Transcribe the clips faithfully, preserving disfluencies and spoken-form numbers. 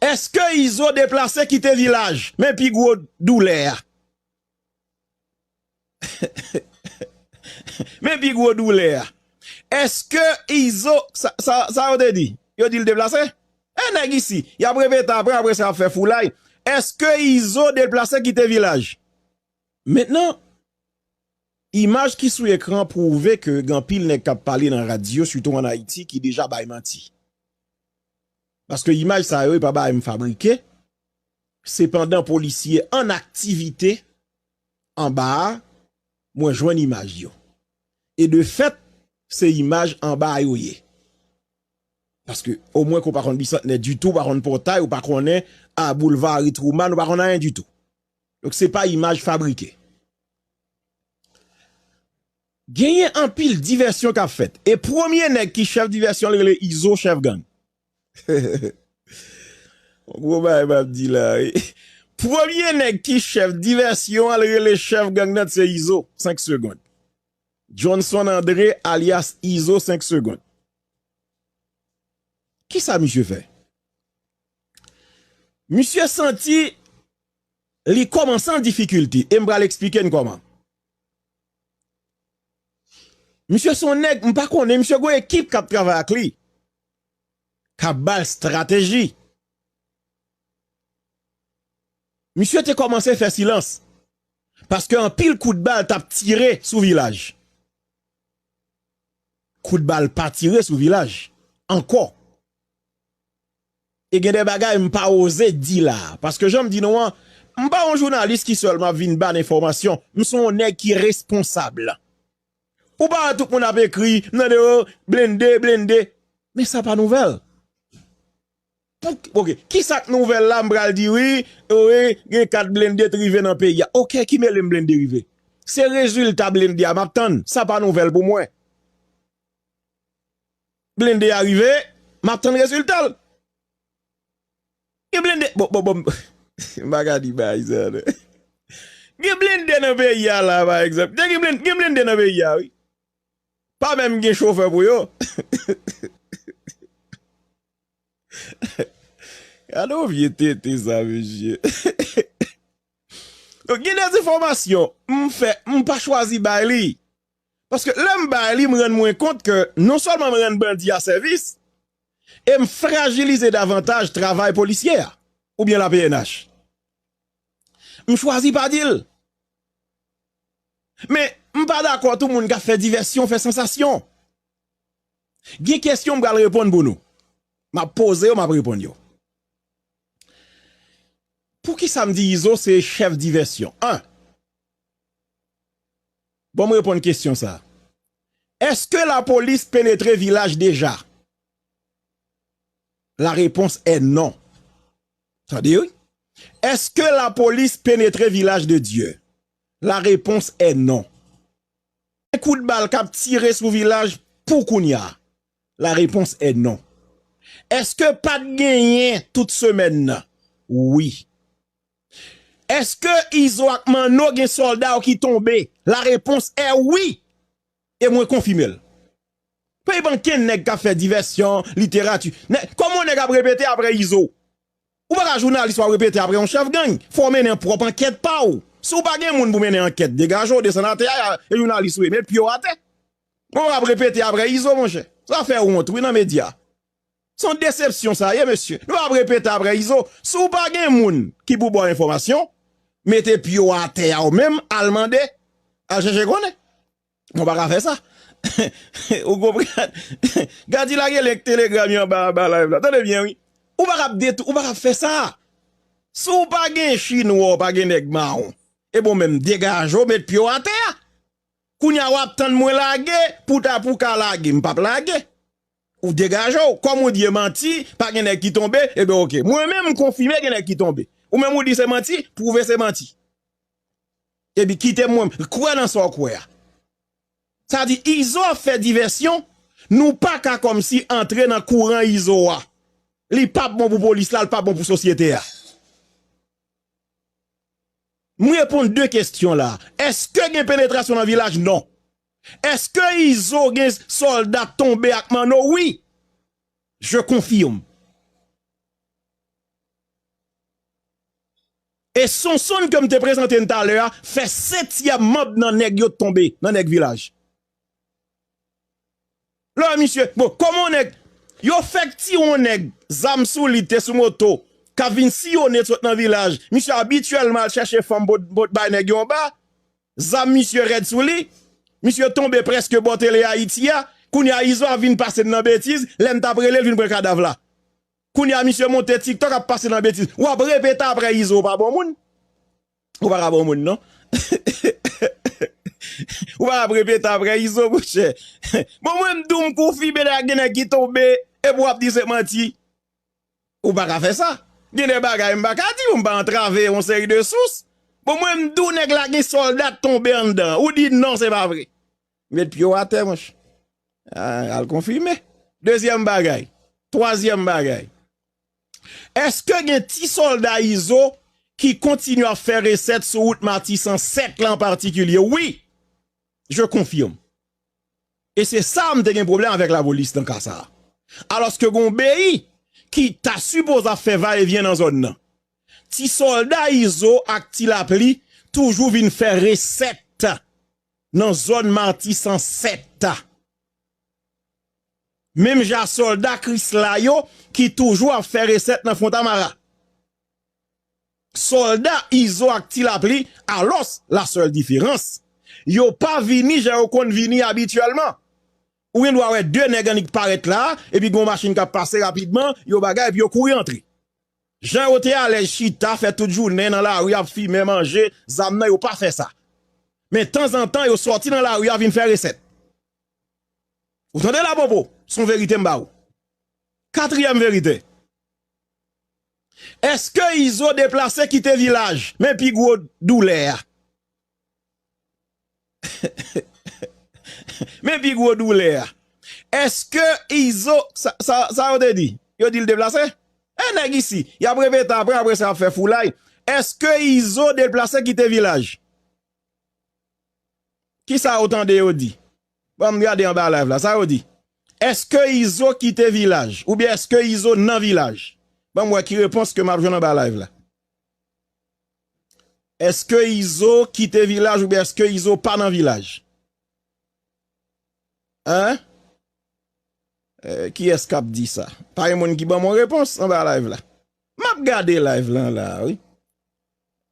Èske Izo deplase kite vilaj? Men pi gwo doulè a. Men pi gwo doulè a. Èske Izo, sa, sa, sa yo te di? Yo di l deplase? E nèg isi, y ap repete apre, apre sa y ap fè foulay. Èske Izo deplase kite vilaj? Mentnan, imaj ki sou ekran pwouve ke gen anpil nèg k ap pale nan radyo, sitou ann Ayiti, ki deja bay manti. Paske imaj sa yo, e pa bagay m fabrike. Se pandan polisye an aktivite anba a, mwen jwenn imaj yo. E de fèt, se imaj anba a yo ye. Paske omwen ke w pa konn Bisantnè ditou, w pa konn Pòtay, ou pa konnen a Boulva Harry Truman, ou pa konn anyen ditou. Donk, se pa imaj fabrike. Genyen anpil divèsyon k ap fèt. E premye nèg ki chèf divèsyon, l rele Izo, chèf gang. Gwo bagay m ap di la, wi. Premye nèg ki chèf divèsyon an, l rele chèf gang nan, se Izo. Senk segonn. Johnson André, alyas Izo, senk segonn. Kisa misye fè? Misye santi li kòmanse an difikilte, e m pral eksplike n kòman. Misye se yon nèg, m pa konnen, misye gen yon ekip k ap travay ak li, k ap ba l estrateji. Misye te kòmanse fè silans, paske anpil kout bal t ap tire sou vilaj. Kout bal pa tire sou vilaj ankò. E gen de bagay m pa oze di la, paske jan m di nou an, m pa yon jounalis ki sèlman ap vin ba n enfòmasyon, m se yon nèg ki responsab. Ou pa wè tout moun ap ekri, m tande yo, blende, blende. Men sa pa nouvèl. Pou, oke, kisa k nouvèl la, m pral di wi, wi, gen kat blende t rive nan peyi a. Oke, ki mele m blende rive? Se rezilta blende a m ap tann, sa pa nouvèl pou mwen. Blende a rive, m ap tann rezilta l. Gen blende, bon, bon, bon, m pa ka di bagay sa, non. Gen blende nan peyi a la, pa egzanp. Gen blende, gen blende nan peyi a, wi. Pa menm gen chofè pou yo. Gade yon vye tete sa, mesye. Donk, gen de enfòmasyon, m fè, m pa chwazi bay li. Paske lè m bay li, m rann mwen kont ke non sèlman m rann bandi a sèvis, e m frajilize davantaj travay polisye a, oubyen la P N H. M chwazi pa di l. Men, m pa dakò tou moun k ap fè divèsyon, fè sansasyon. Gen kesyon m pral reponn pou nou. M ap poze yo, m ap reponn yo. Poukisa m di Izo se chèf divèsyon? An, bon, m reponn kesyon sa. Èske lapolis penetre vilaj deja? La réponse est non. Tande, wi. Èske lapolis penetre Vilaj de Dye? La réponse est non. Gen kout bal k ap tire sou vilaj pou kounye a? La réponse est non. Èske pa t genyen tout semèn nan? Wi. Èske Izo ak Manno gen sòlda yo ki tonbe? La réponse est oui. E mwen konfime l. Pa gen okenn nèg k ap fè divèsyon, literati. Nè-, kòman yon nèg ap repete apre Izo? Ou pa ka jounalis w ap repete apre yon chèf gang. Fò w mennen pwòp ankèt pa w. Si w pa gen moun pou mennen ankèt, degaje w, desann atè a, e jounalis ou ye, met pye w atè. Ou ap repete apre Izo, monchè. Sa fè wont, wi, nan medya. Se yon desepsyon sa ye, mesye. Nou ap repete apre Izo. Si w pa gen moun ki pou ba w enfòmasyon, mete pye w atè a ou menm, al mande, al chèche konnen. Mwen pa ka fè sa. Ou konprann? Gadi lage link Telegram yo anba, anba live la. Tande byen, wi. Ou pa ka ap detou-, ou pa ka ap fè sa. Si w pa gen chinwa, w pa gen nèg mawon, e bon, menm degaje w, met pye w atè a. Kounye a w ap tann mwen lage, pou ta, pou w ka lage, m p ap lage. Ou degaje w. Kòm ou di e manti, pa gen nèg ki tonbe, ebyen oke. Mwen menm, m konfime gen nèg ki tonbe. Ou menm ou di se manti, pwouve se manti. Epi kite m mwen, kwè nan sa w kwè a. Sa di, Izo ap fè divèsyon, nou pa ka kòmsi antre nan kouran Izo a. Li p ap bon pou polis la, li p ap bon pou sosyete a. M reponn de kesyon la. Èske gen penetrasyon nan vilaj? Non. Èske Izo gen sòlda tonbe ak Manno? Wi. Je confirme. E Sonsonn ke m te prezante n talè a, fè setyèm manm nan nèg yo t tonbe, nan nèg vilaj. Lè misye, bon, kòman yon nèg, yo fèk tire yon nèg, zam sou li, te sou moto, k ap vin siyone sot nan vilaj. Misye abityèlman al chèche fanm pou, pou bay nèg yo anba. Zam misye rèd sou li. Misye tonbe prèske bò tele Ayiti a. Kounye a Izo ap vin pase n nan betiz. Lè n t ap rele l vin pran kadav la. Kounye a misye monte TikTok ap pase nan betiz. W ap repete apre Izo, ou pa bon moun. Ou pa ka bon moun, non. Ou pa ka repete apre Izo, monchè. Bon, mwen m di w m konfime gen nèg ki tonbe, epi w ap di se manti. Ou pa ka fè sa. Gen de bagay m pa ka di w, m pa antrave yon seri de sous. Bon, mwen m di w nèg la gen sòlda tonbe anndan. Ou di non, se pa vre. Met pye w atè, monchè. Ah, al konfime. Dezyèm bagay. Twazyèm bagay. Èske gen ti sòlda Izo ki kontinye ap fè resèt sou wout Matisan sèt la an patikilye? Wi, je confirme. E se sa m te gen pwoblèm avèk lapolis nan ka sa a. Alòske gen yon B I ki ta sipoze ap fè va e vyen nan zòn nan. Ti sòlda Izo ak Ti Lapli toujou vin fè resèt nan zòn Matisan sèt a. Menm jan sòlda Krisla yo ki toujou ap fè resèt nan Fontamara. Sòlda Izo ak Ti Lapli, alòs, la sèl diferans, yo pa vini jan yo konn vini abityèlman. Ou gen dwa wè de nèg annik parèt la, epi gen yon machin k ap pase rapidman, yo bagay, epi yo kouri antre. Jan yo te alèz chita, fè tout jounen nan lari ap fimen, manje, zam nan, yo pa fè sa. Men tanzantan, yo sòti nan lari a vin fè resèt. Ou tande la, Popo? Se yon verite m ba ou. Katriyèm verite. Èske Izo deplase kite vilaj? Men pi gwo doulè a. Men pi gwo doulè a. Èske Izo, sa, sa, sa yo te di? Yo di l deplase? E nèg isi, y ap repete apre, apre sa y ap fè foulay. Èske Izo deplase kite vilaj? Kisa ou tande yo di? Ban m gade anba live la, sa yo di? Èske Izo kite vilaj? Oubyen èske Izo nan vilaj? Ban m wè ki repons ke m ap jwenn anba live la. Èske Izo kite vilaj oubyen èske Izo pa nan vilaj? Hein? Eh, kiyès k ap di sa? Pa gen moun ki ban m yon repons anba live la. M ap gade live lan la, wi.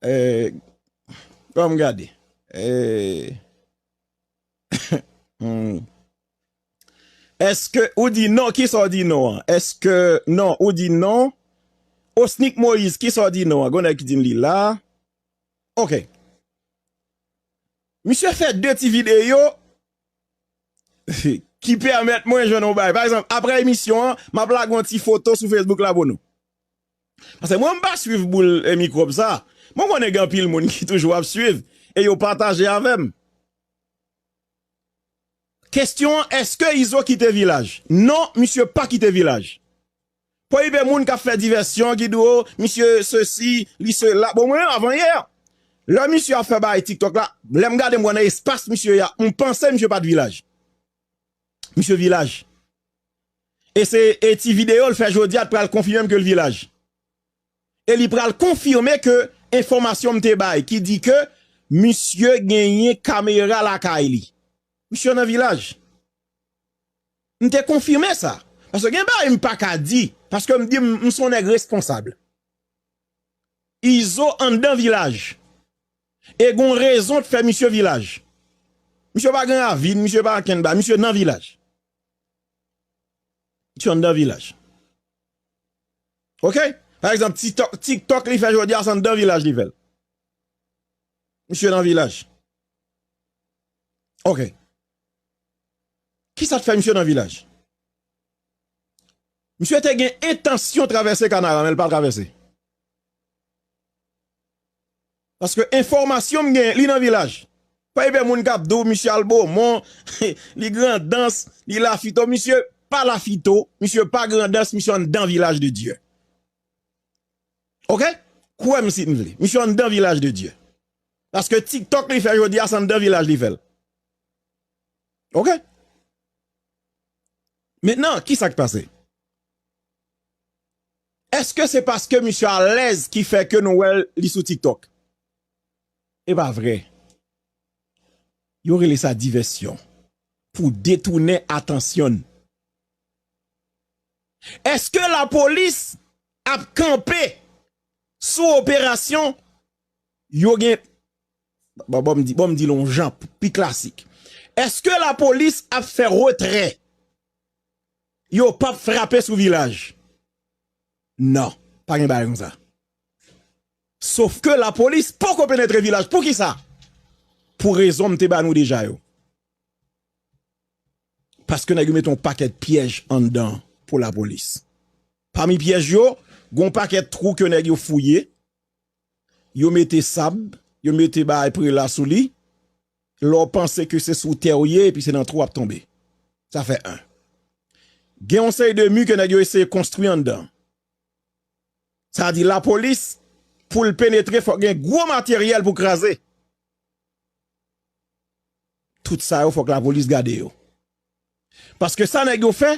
Eh, ban m gade. Eh, hmm. Èske ou di non? Kisa w di non an? Èske non? Ou di non? Osnick Moïse, kisa w di non an? Gon nèg ki di m li la. Ok. Misye fè de ti videyo ki pèmèt mwen jwenn yon bagay. Pa egzanp, apre emisyon an, m ap lage yon ti foto sou Facebook la pou nou. Paske mwen, m pa swiv boul e mikwòb sa. Mwen konnen gen anpil moun ki toujou ap swiv e yo pataje avè m. Kesyon an, èske Izo kite vilaj? Non, misye pa kite vilaj. Pwoyibe moun k ap fè divèsyon, ki di, o, misye sesi, li sela. Bon, mwen menm, avan yè, lè misye ap fè bagay TikTok la, lè m gade m wè nan espas misye ye a, m panse misye pa t vilaj. Misye vilaj. E se, e ti videyo l fè jodi a t pral konfime m ke l vilaj. E li pral konfime ke enfòmasyon m te bay ki di ke misye genyen kamera lakay li. Misye nan vilaj. M te konfime sa. Paske gen bagay m pa ka di. Paske m di m, m se yon nèg responsab. Izo anndan vilaj. E gon rezon t fè misye vilaj. Misye pa gen ravin, misye pa ankenn bagay, misye nan vilaj. Misye anndan vilaj. Ok? Pa egzanp, TikTok, TikTok li fè jodi a, se anndan vilaj li fè l. Misye nan vilaj. Ok. Kisa t fè misye nan vilaj? Misye te gen entansyon travèse Kanara, men l pa travèse. Paske enfòmasyon m gen, li nan vilaj. Pa gen moun k ap di w misye al Bomon, li Grandans, li Lafito. Misye pa Lafito, misye pa Grandans, misye anndan vilaj de Dye. Ok? Kwè m si n vle. Misye anndan vilaj de Dye. Paske TikTok li fè jodi a, se anndan vilaj li fè l. Ok? Mentnan, kisa k pase? Èske se paske misye alèz ki fè ke nou wè li sou TikTok? E pa vre. Yo rele sa divèsyon. Pou detounen atansyon. Èske lapolis ap kanpe sou operasyon yo gen, bon, bon, m di, bon, m di l yon jan pi klasik. Èske lapolis ap fè retrè? Yo p ap frape sou vilaj. Non, pa gen bagay konsa. Sof ke lapolis poko penetre vilaj. Poukisa? Pou rezon m te ba nou deja yo. Paske nèg yo mete yon pakèt pyèj anndan pou lapolis. Pami pyèj yo, gon pakèt twou ke nèg yo fouye, yo mete sab, yo mete bagay prela sou li. Lè w panse ke se sou tè w ye, epi se nan twou w ap tonbe. Sa fè en. Gen yon seri de mi ke nèg yo eseye konstwi anndan. Sa di lapolis, pou l penetre, fòk gen gwo materyèl pou kraze. Tout sa yo, fòk lapolis gade yo. Paske sa nèg yo fè,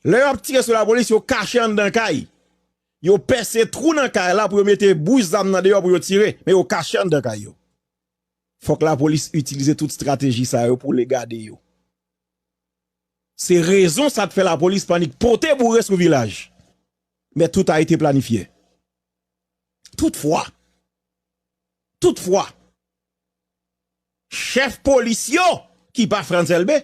lè yo ap tire sou lapolis, yo kache anndan kay. Yo pèse twou nan kay la pou yo mete bouch zam nan deyò pou yo tire, men yo kache anndan kay yo. Fòk lapolis itilize tout estrateji sa yo pou l gade yo. Se rezon sa k fè lapolis panik pote boure sou vilaj. Men tout a été planifié. Toutfwa, toutfwa, chèf polis yo ki pa Frantz Elbé,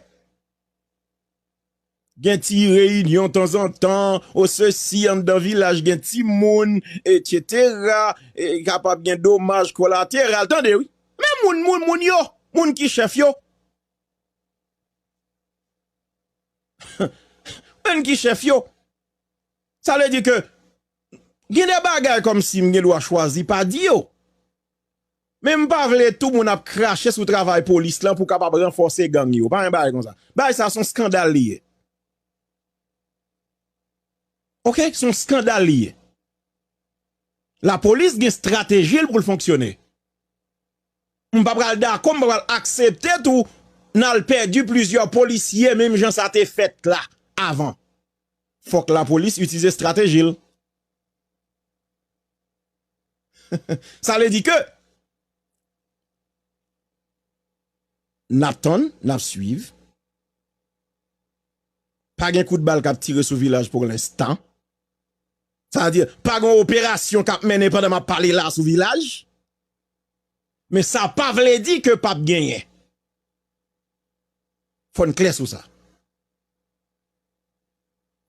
gen ti reyinyon tanzantan, o sesi anndan vilaj, gen timoun, etsetera, e kapab gen domaj kolateral, tande wi. Men moun, moun, moun yo, moun ki chèf yo. Moun ki chèf yo. Sa vle di ke gen de bagay kòmsi m gen dwa chwazi pa di yo. Men m pa vle tou moun ap krache sou travay polis lan pou kapab ranfòse gang yo. Pa gen bagay konsa. Bagay sa se yon skandal li ye. Oke, se yon skandal li ye. Lapolis gen estrateji l pou l fonksyone. M pa pral dakò, m pa pral aksepte tou n al pèdi plizyè polisye menm jan sa te fèt la avan. Fòk lapolis itilize estrateji l. Sa vle di ke n ap tann, n ap swiv. Pa gen kout bal k ap tire sou vilaj pou lenstan. Sa vle di, pa gen operasyon k ap mennen pandan m ap pale la sou vilaj. Men sa pa vle di ke p ap genyen. Fò n klè sou sa.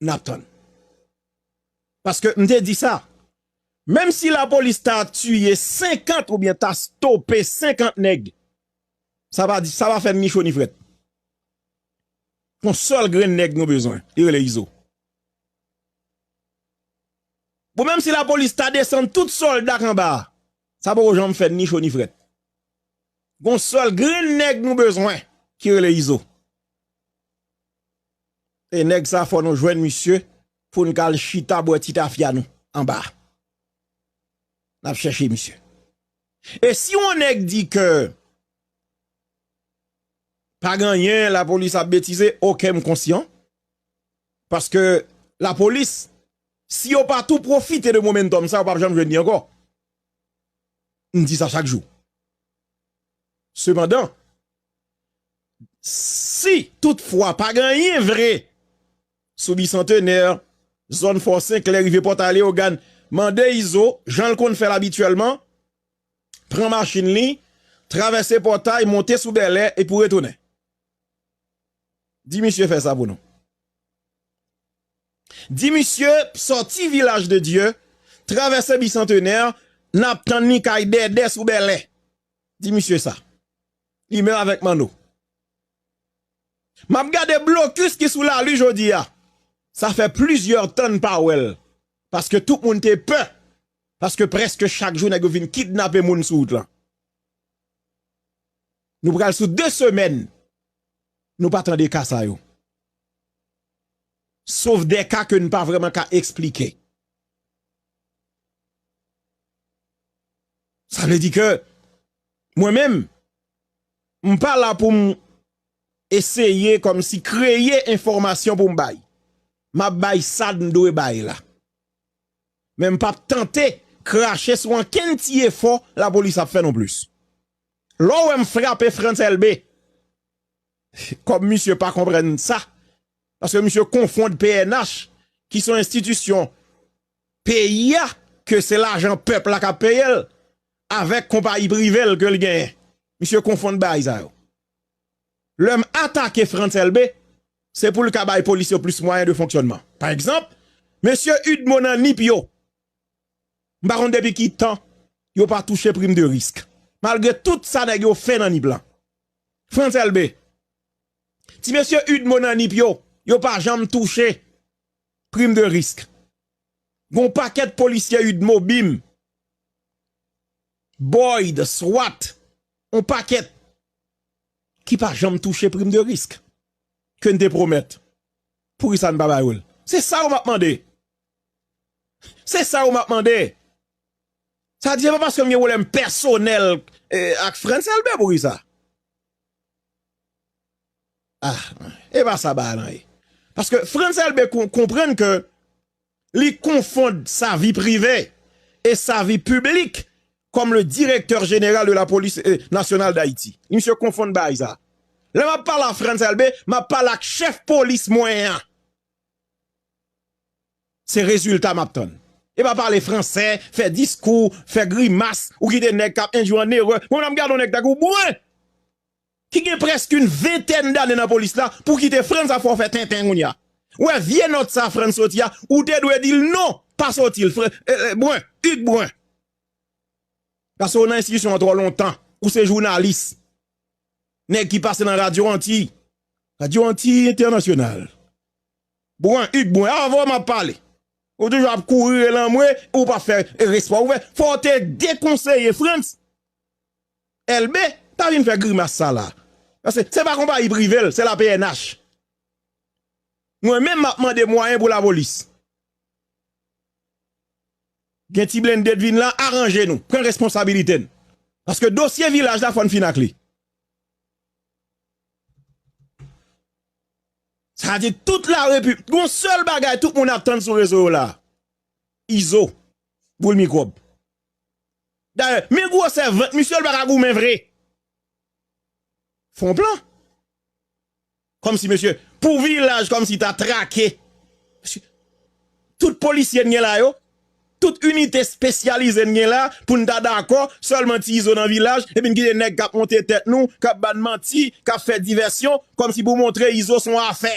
N ap tann. Paske m te di sa. Menm si lapolis ta tiye senkant oubyen ta stope senkant nèg, sa pa di, sa pa fè n ni cho ni frèt. Yon sèl grenn nèg nou bezwen, li rele Izo. Bon, menm si lapolis ta desann tout sòlda k anba a, sa poko janm fè n ni cho ni frèt. Gon sèl grenn nèg nou bezwen ki rele Izo. E nèg sa fò nou jwenn misye pou n ka al chita bwè ti tafya nou anba a. N ap chèche misye. E si yon nèg di ke pa gen anyen, lapolis ap betize, oke, m konsyan. Paske lapolis, si yo pa tou pwofite de momentum sa, yo p ap janm jwenn li ankò. M di sa chak jou. Sepandan, si toutfwa pa gen anyen vre sou Bisantenè, zòn Fò Senklè, rive Pòtay Leyogàn, mande Izo, jan l konn fè l abityèlman, pran machin li, travèse Pòtay, monte sou Bèlè epi w retounen. Di misye fè sa pou nou. Di misye sòti Vilaj de Dye, travèse Bisantenè, n ap tann li kay Dèdè sou Bèlè. Di misye sa. Li menm avèk Manno. M ap gade blokis ki sou Lali jodi a. Sa fè plizyè tan n pa wè l. Paske tout moun te pè. Paske prèske chak jou nèg yo vin kidnape moun sou wout lan. Nou pral sou de semèn, nou pa tande ka sa yo. Sof de ka ke n pa vrèman ka eksplike. Sa vle di ke mwen menm, m pa la pou m eseye kòmsi kreye enfòmasyon pou m bay. M ap bay sa m dwe bay la. Men m p ap tante krache sou ankenn ti efò lapolis ap fè nonplis. Lè w wè m frape Frantz Elbé, kòm misye pa konprann sa, paske misye konfonn P N H, ki se yon enstitisyon peyi a, ke se lajan pèp la k ap peye l, avèk konpayi prive l ke l genyen. Misye konfonn bagay sa yo. Lè m atake Frantz Elbé, se pou l ka bay polis yo plis mwayen de fonksyònman. Pa egzanp, mesye UDMO nan Nip yo, m pa konn depi ki tan yo pa touche prim de risk. Malgre tout sa nèg yo fè nan Nip lan. Frantz Elbé, ti mesye UDMO nan Nip yo, yo pa janm touche prim de risk. Gon pakèt polisye UDMO, bim, Boyd, swat, on pakèt ki pa janm touche prim de risk ke n te pwomèt. Poukisa n pa ba yo l? Se sa yo m ap mande. Se sa yo m ap mande. Sa di, se pa paske m gen pwoblèm pèsonèl, eh, ak Frantz Elbé poukisa. Ah, e pa sa bagay lan ye. Paske Frantz Elbé kon-, konprann ke li konfonn sa vi prive e sa vi piblik comme le directeur général de la police, euh, nationale d'Haïti. Misye konfonn bagay sa. Lè m ap pale a Frantz Elbé, m ap pale ak chèf polis mwen an. Se rezilta m ap tann. E pa pale fransè, fè diskou, fè grimas, ou kite nèg k ap endwi an erè. Mwen, m ap gade yon nèg tankou Brun, ki gen prèske yon ventèn dane nan polis la, pou kite Frantz ap fè w fè tenten kounye a. Ou wè vye nòt sa Frantz soti a, ou te dwe di l non, pa soti l, Fran-, eh, eh, Brun, Hugues Brun. Paske w nan enstitisyon an twò lontan, ou se jounalis. Nèg ki pase nan Radyo Antiy. Radyo Antiy Entènasyonal. Brun, Hugues Brun, avè w m ap pale. Ou toujou ap kouri rele anmwe, ou pa fè respè. Ou fè, fò w te dekonseye Frantz Elbé, pa vin fè grimas sa la. Paske se pa konpayi prive l, se la P N H. Mwen menm m ap mande mwayen pou lapolis. Gen ti blende t vin la, aranje nou, pran responsabilite n. Paske dosye vilaj la fò n fin ak li. Sa di tout la repib-, gon sèl bagay tout moun ap tann sou rezo yo la. Izo, boul mikwòb. Dayè, men gwosè vant misye, l pa ka goumen vre. Fè yon plan. Kòmsi mesye, pou vilaj kòmsi ta trake. Mesye, tout polisye n gen la yo, tout inite espesyalize n gen la, pou n ta dakò, sèlman ti Izo nan vilaj, epi n kite nèg k ap monte tèt nou, k ap ba n manti, k ap fè divèsyon, kòmsi pou montre Izo se yon afè.